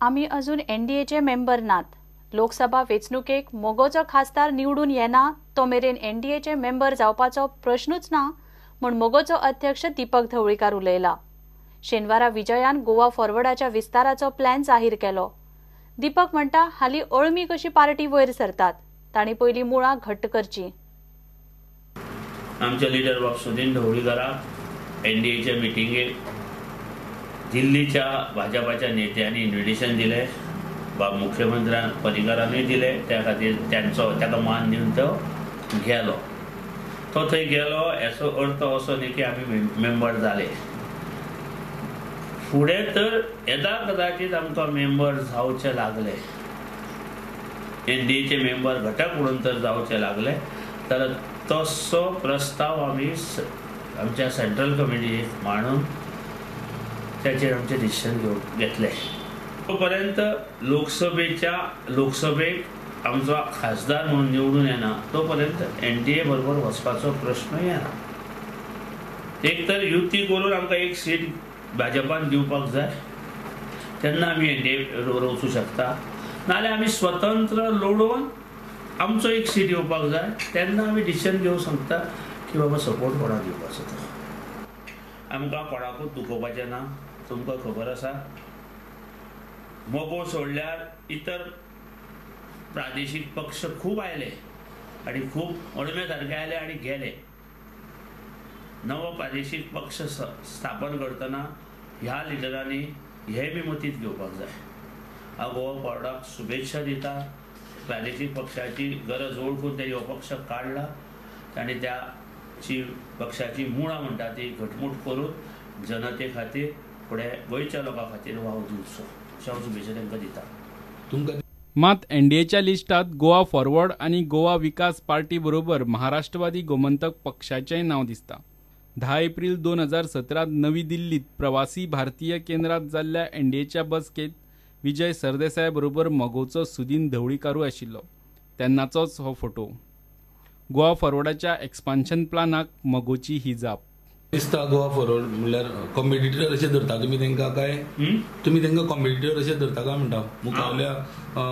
आमी अजून एनडीएचे मेंबर नात. लोकसभा वेंचणुकेक मगोचो खासदार निवडून येना तो मेरेन एनडीएचे मेंबर जावपाचो प्रश्नूच ना म्हूण मगोचो अध्यक्ष दीपक ढवळीकार उलयला. शेनवारा विजयान गोवा फॉरवर्डाच्या विस्ताराचो प्लॅन जाहीर केलो. दीपक म्हणटा, हालीं अळमी कशी पार्टी वयर सरतात, तांणी पयलीं मुळां घट्ट करची. आमचे लिडर बाब सुदीन ढवळीकाराक एनडीएच्या मिटिंगेक दिल्लीच्या भाजपाच्या नेत्यांनी इन्विटेशन दिलें, बाब मुख्यमंत्र्यान पर्रीकारानूय दिलें. त्या खातीर त्यांचो ताका मान दिवन तो गेलो. तो थंय गेलो हेचो अर्थ असो न्ही की आमी मेंबर जाले. फुडें तर येदा कदाचीत आमकां मेंबर जावचे लागले, एनडीएचे मेंबर घटक म्हणून तर जावचे लागले, तर तसो प्रस्ताव आमी आमच्या सेंट्रल कमिटीक मांडून त्याचेर आमचें डिसिजन घेतलें. तो पर्यंत लोकसभेक आमचो खासदार म्हणून निवडून येना तो पर्यंत एनडीए बरोबर वचपाचो प्रश्न येना. एक तर युती करून आमकां एक सीट भाजपान दिवपाक जाय, तेन्ना आमी एनडीए बरोबर वचूं शकता. नाल्यार आमी स्वतंत्र लडोवन आमचो एक सीट येवपाक जाय, तेन्ना आमी डिसिजन घेवंक शकता की बाबा सपोर्ट कोणाक दिवपाचो तो. आमकां कोणाकूच दुखोवपाचें ना. तुमकां खबर आसा, मगो सोडल्यार इतर प्रादेशीक पक्ष खूब आयले आनी खूब अळमे सारके आयले आनी गेले. नवो प्रादेशीक पक्ष स्थापन करतना ह्या लिडरांनी हे बी मतींत घेवपाक जाय. हांव गोवा फॉरवर्डाक शुभेच्छा दिता. प्रादेशीक पक्षाची गरज वळखून तेणी हो पक्ष काडला आनी त्याची पक्षाची मुळां म्हणटा ती घटमूट करून जनते खातीर फुडें गोंयच्या लोकां खातीर वाव दिवचो अशें हांव शुभेच्छा तांकां दिता. तुमकां मात एनडीएच्या लिस्टात गोवा फॉरवर्ड आनी गोवा विकास पार्टी बरोबर महाराष्ट्रवादी गोमंतक पक्षाचेंय नांव दिसता. 10 एप्रिल 2017 नवी दिल्लीत प्रवासी भारतीय केंद्रात जाल्ल्या एनडीएच्या बसकेत विजय सरदेसाय बरोबर मगोचो सुदीन ढवळीकारूय आशिल्लो. तेन्नाचोच हो फोटो. गोवा फॉरवर्डाच्या एक्सपान्शन प्लानाक मगोची ही जाप दिसता. गोवा फॉरवर्ड म्हणल्यार कॉम्पिटिटर अशें धरता तुमी तांकां काय? तुमी तांकां कॉम्पिटिटर अशें धरता काय म्हणटा? मुखावल्या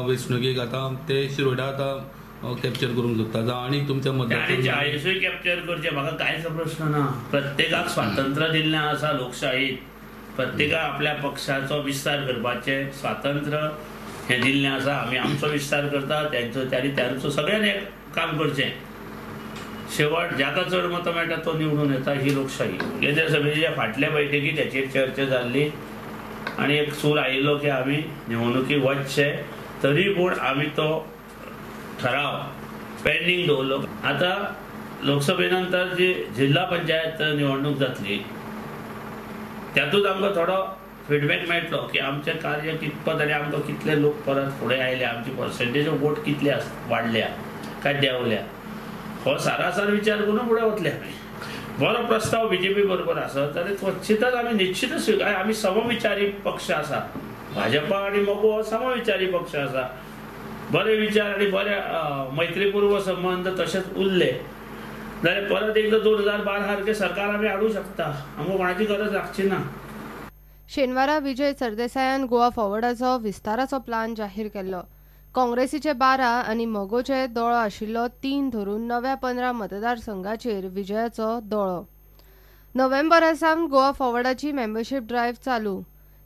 वेंचणुकेक आतां ते शिरोडा आतां कॅप्चर करूंक सोदता जावं आनी तुमच्या मतान चाळीसूय कॅप्चर करचें, म्हाका कांयच प्रश्न ना. प्रत्येकाक स्वातंत्र्य दिल्लें आसा लोकशाहीत, प्रत्येकाक आपल्या पक्षाचो विस्तार करपाचें स्वातंत्र्य हें दिल्लें आसा. आमी आमचो विस्तार करता, तेंचो तांचो सगळ्यांनी काम करचें. शेवट जाका चड मतां मेळटा तो निवडून येता, ही लोकशाही. केंद्र समितीच्या फाटल्या बैठकीत हेचेर चर्चा जाल्ली आनी एक सूर आयिल्लो की आमी निवडणुकीक वचचे, तरी पूण आमी तो ठराव पेंडींग दवरलो. आतां लोकसभे नंतर जी जिल्हा पंचायत निवडणूक जातली त्यातूच आमकां थोडो फिडबॅक मेळटलो की आमचें कार्य कितपत आनी आमकां कितले लोक परत फुडें आयले, आमची पर्संटेज ऑफ वोट कितले वाडल्या काय देंवल्या, हो सारासार विचार करून फुडें वतले आमी. बरो प्रस्ताव बीजेपी बरोबर आसत जाल्यार क्वचितच आमी निश्चितच स्विकार. आमी समविचारी पक्ष आसा, भाजपा आनी मगो हो समविचारी पक्ष आसा. बरे विचार आनी बरे मैत्रीपूर्व संबंद तशेंच उरले जाल्यार परत एकदां 2012 सारकें सरकार आमी हाडूंक शकता, आमकां कोणाची गरज लागची ना. शेनवारा विजय सरदेसायान गोवा फॉरवर्डाचो विस्ताराचो प्लान जाहीर केल्लो. काँग्रेसीचे 12 आनी मगोचे दोळो आशिल्लो 3 धरून नव्या 15 मतदारसंघाचेर विजयाचो दोळो. नोव्हेंबरा सावन गोवा फॉरवर्डाची मेंबरशीप ड्रायव्ह चालू.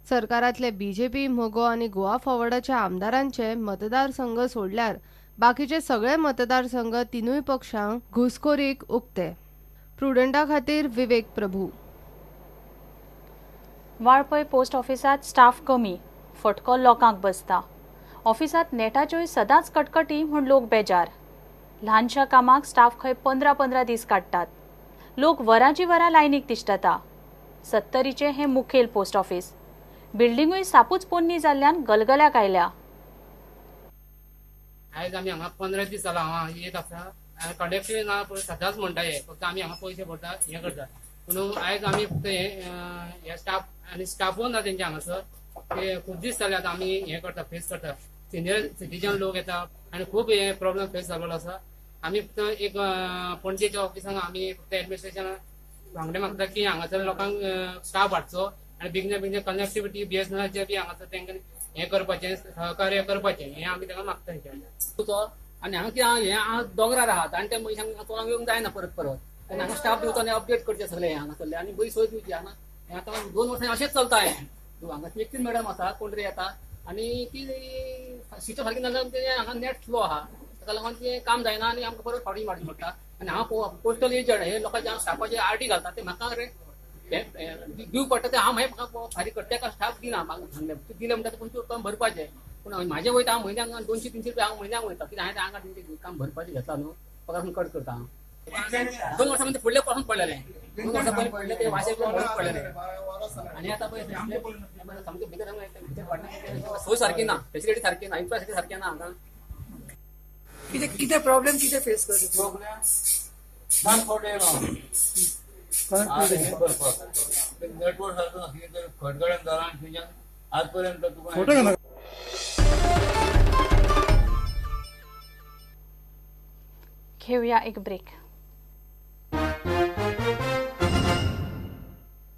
सरकारांतले बीजेपी, मगो आनी गोवा फॉरवर्डाच्या आमदारांचे मतदारसंघ सोडल्यार बाकीचे सगळे मतदारसंघ तिनूय पक्षांक घुसखोरीक उक्ते. प्रुडंटा खातीर विवेक प्रभू. वाळपय पोस्ट ऑफिसात स्टाफ कमी, फटको लोकांक बसता. ऑफिसात नेटाच्योय सदांच कटकटी म्हूण लोक बेजार. ल्हानशा कामाक स्टाफ खंय 15-15 दीस काडटात. लोक वरांची वरां लायनीक तिश्ठता. सत्तरीचें हें मुखेल पोस्ट ऑफिस बिल्डिंगूय सापूच पोन्नी जाल्ल्यान गलगल्याक आयल्या. आयज आमी हांगा 15 दीस जाला हांगा येत आसा. कंडक्टर ना सदांच म्हणटा हे फक्त आमी हांगा पयशे भरता हें करता, पूण आयज आमी फक्त हे स्टाफ आनी स्टाफूय ना तेंचे हांगासर. ते खूब दीस जाले आतां आमी हें करता, फेस करता. सिनियर सिटीजन लोक येता आनी खूब हे प्रॉब्लम फेस जाल्लो आसा. आमी फक्त एक पणजेच्या ऑफिसान आमी फक्त एडमिनिस्ट्रेशन मागणें मागता की हांगासर लोकांक स्टाफ हाडचो आनी बेगीन बेगीन कनेक्टिविटी BSNLचे बी हांगासर तेंकां हें करपाचें, सहकार्य करपाचें हें आमी तांकां मागता हेच्या. आनी हांगा कितें हें दोंगरार आहात आनी त्या मनशांक चलोवंक येवंक जायना परत परत. आनी हांगा स्टाफ दिवचो आनी अपडेट करचें सगळें हांगा सगळें आनी बरी सोय दिवची. हांगा हें आतां 2 वर्सां अशेंच चलता हें. हांगा एकटीच मॅडम आसा, कोण तरी येता आनी ती सिस्टम सारकी नाजाल्यार तें हांगा नेट स्लो आहा, ताका लागून तें काम जायना आनी आमकां परत फावटी मारची पडटा. आनी हांव पोस्टल एजंट हे लोकांचे स्टाफाचे आरडी घालता ते म्हाका दिवं पडटा, ते हांव मागीर म्हाका फारीक करता. ताका स्टाफ दिना, म्हाका सांगलें दिलें म्हणटा ते काम भरपाचें. पूण म्हाजें वयता हांव म्हयन्याक 200-300 रुपया हांव म्हयन्याक वयता, कित्याक हांवें हांगा तेंचें काम भरपाचें घेतला न्हू, पगार कट करता हांव. 2 वर्सां म्हणजे फुडले पासून पडलेलें, 2 वर्सां पयलीं पडलें ते वाशे भरून पडलेलें. आनी आतां पळय सामकें भितर भितर सोय सारकी ना, फेसिलिटी सारकी ना, इन्फ्रास्ट्रक्चर सारकें ना हांगा. कितें कितें प्रॉब्लेम कितें फेस करता? नेटवर्क सारको नासली खडगड्यान जाला आनी थंयच्यान आजपर्यंत तुका. घेऊया एक ब्रेक.